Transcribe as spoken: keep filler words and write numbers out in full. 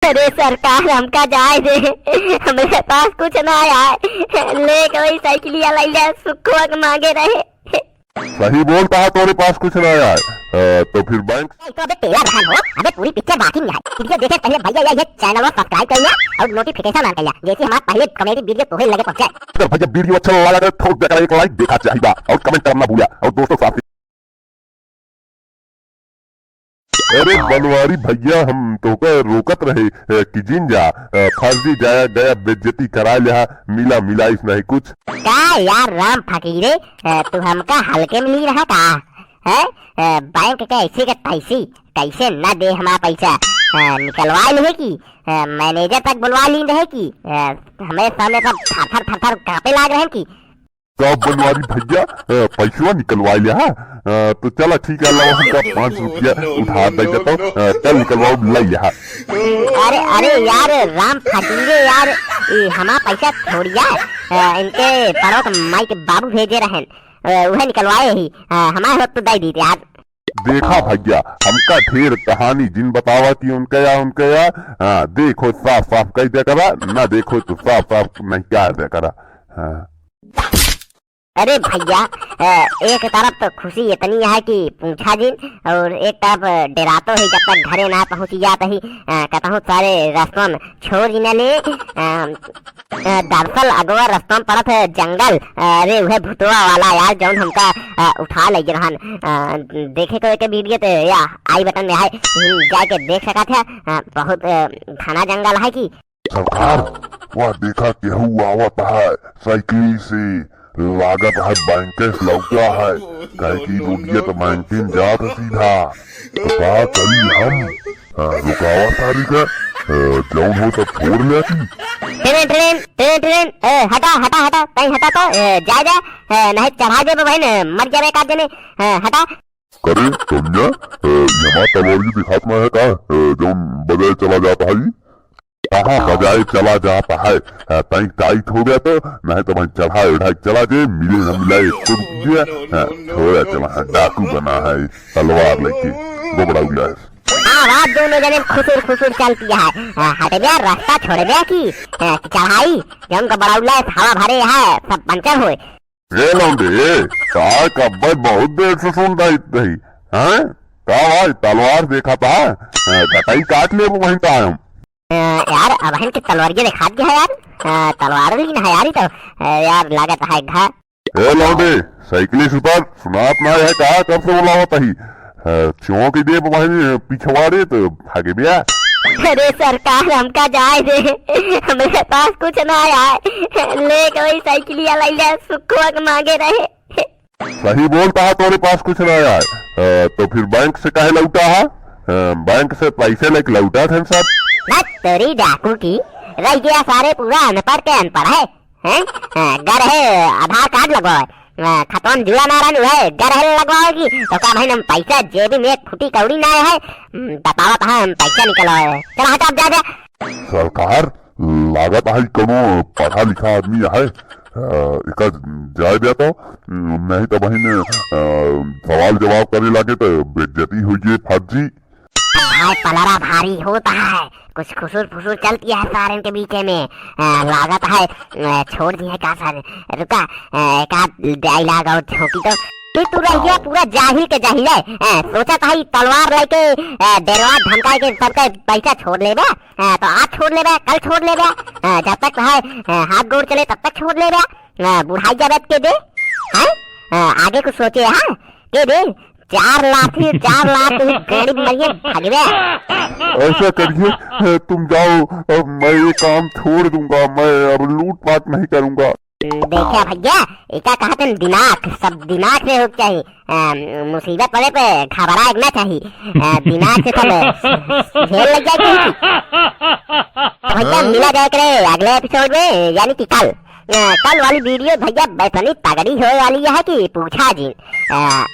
अरे सरकार, हमका जाए दे, हमरे पास कुछ ना आए। लेके वही साइकिलिया लइले सुखवा के मांगे रहे। सही बोलत है, तोरे पास कुछ ना आए, अ, तो फिर बैंक ए, तो अबे तेरा बहन हो, अबे पूरी पिक्चर बाकी नहीं है। वीडियो देखे पहले भैया ये, ये चैनल को सब्सक्राइब कर लिया और नोटिफिकेशन ऑन कर लिया, जैसे हमारा पहले कॉमेडी वीडियो तोहे लगे पहुंचे। अगर भैया वीडियो अच्छा लगा तो ठोक देकर एक लाइक देखा चाहिए और कमेंट करना भूलिया और दोस्तों साथ। अरे बनवारी भैया, हम तोका रोकत रहे, अ, कि जिन जा, अ, फर्जी जाया गया बेइज्जती करा लिहा, मिला मिला इस नहीं कुछ। का यार राम फकीरे, अ, तू हमका हल्के में ली रहा का? हैं? अ, बैंक के ऐसे के तैसी, कैसे न दे हमारा पैसा? अ, निकलवा ले की, अ, मैनेजर तक बुलवा ली रहे की, अ, हमारे सामने सब थर थर थर थर कांपे लाग रहे की। का बनवारी भैया, अ, पैसवा निकलवा लिहा? अ, तो चला ठीक है, लावा हमका पाँच रुपया उधार दे देता, अ, चल निकलवाओ, ले लिहा। अरे, अरे यार राम फकीरे यार, ई हमार पैसा छोड़िया, अ, इनके पड़ोस माई के बाबू भेजे रहन, अ, उहे निकलवाए ही, अ, हमार होत तो दे दीत यार। देखा भैया, हमका ढेर कहानी जिन बतावा कि उनके या, उनके या, हाँ, देखो साफ साफ कह दे करा, ना देखो तो साफ साफ नहीं कह दे करा। हाँ। अरे भैया, अ, एक तरफ तो खुशी इतनी है कि पूछा जिन, और एक तरफ डेरातो ही जब तक घरे ना पहुँच जात ही, अ, कतहूँ सारे रस्तवन छोड़ जिन ले, अ, अ, दरअसल अगवा रस्तवन पड़त है जंगल, अ, अरे उहे भुतवा वाला यार जौन हमका, अ, उठा ले रहन, अ, देखे को एक वीडियो तो या आई बटन में है, हम्म, जाके देख सकत है, अ, बहुत, अ, घना जंगल है कि सरकार, वह देखा केहू आवत है साइकिल से, लागत है बैंके से लौटा है, काहे कि रोडिया तो बैंके में जात है सीधा। तो का करी हम? हाँ, रुकावा सारी का, अ, जौन हो सब छोड़ ले की। ट्रेन, ट्रेन, ट्रेन, ट्रेन, ए, हटा, हटा, हटा, कहीं हटा तो, ए, जा, जा, ए, नहीं चढ़ा दे बहन, मर जावे का जने, ए, हटा। करे, सोनिया, ए, ये हमार तलवारिया दिखात ना है का, ए, जौन बजाए चला जात है? कहाँ बजाए चला जात है? अ, तई टाइट हो गया तो, नहीं तो भाई चढ़ाए उढ़ाए चला जे, मिले न मिला एक को रुपया, अ, छोड़ा चला है, डाकू बना है, तलवार लेके, गोबड़ा उला है। आवाज दोनों जने खुसुर खुसुर चलती है, अ, हट गया रास्ता छोड़ गया कि, अ, चढ़ाई, जौन का बड़ा उला है, हवा भरे है, सब पंचर होए। ए लौंडे, ए, का कब्बे बहुत देर से सुन रही थी, हैं? का भाई, तलवार देखा था? अ, गटाई काट ले वहीं का हम। अ, यार, अबहिन के तलवारिया दिखात गया है यार। अ, तलवार ली ना है यार, ई तो, अ, यार, लागत है घा। ए लौंडे, साइकिल से उतर, सुनात ना है का, कब से बोलावत ही? अ, चौंक दे बहिनी पिछवाड़े तो भागे बिया। अरे सरकार, हमका जाए दे, हमरे पास कुछ ना आए। लेके वही साइकिलिया लइले सुखवा के मांगे रहे। सही बोलत है, तोरे पास कुछ ना आए। अ, तो फिर बैंक से काहे लौटा है? अ, बैंक से पैसे लेके लौटा थे सब। बस तेरी डाकू की, रह गया सारे पूरा अनपढ़ के अनपढ़ है, हैं? अ, गर है आधार कार्ड लगवावे, अ, खतवन जुड़ा ना रहन है, गर है लगवावे की, तो का भाई हम पैसा जेबी में एक फुटी कौड़ी ना है, हम्म, बतावत है हम पैसा निकलवावे। चल हट अब जा, जा। सरकार, लागत है कौनो पढ़ा लिखा आदमी है, अ, एका जाए दिया तो, नहीं तो बहिन, अ, सवाल जवाब करे लागे तो बेइज्जती होइए फर्जी। भाई पलरा भारी होता है, कुछ खुसुर फुसुर चलती है सारन के बीचे में, अ, लागत है, अ, छोड़ दिए का सर, रुका, अ, एक आध डायलॉग और झोंकी तो। तू, तू रह गया पूरा जाहिल के जाहिल है, अ, सोचा था ई तलवार लेके, अ, डेरवा धमकाए के सबके पैसा छोड़ लेबे, हाँ, तो आज छोड़ लेबे, कल छोड़ लेबे, हाँ, जब तक है, हाँ, हाथ गोड़ चले तब तक छोड़ लेबे, हाँ, बुढ़ाई जब के दे, हैं? हाँ, आगे कुछ सोचे, हाँ? के दे, चार लाठी, चार लाठी, गाड़ी में मरिए, भागबे। ऐसा करिए, तुम जाओ, अब मैं ये काम छोड़ दूंगा, मैं अब लूटपाट नहीं करूंगा। देखा भैया, एका कहत हैं दिमाग, सब दिमाग से होके चाहिए। अ, मुसीबत पड़े पे घबराए के ना चाहिए। अ, दिमाग से सब झेल लग जाए चाहिए। तो भैया, हाँ? मिला जाए करे अगले एपिसोड में, यानी कि कल। अ, कल वाली वीडियो भैया इतनी तगड़ी होए वाली है कि पूछा जिन। अ,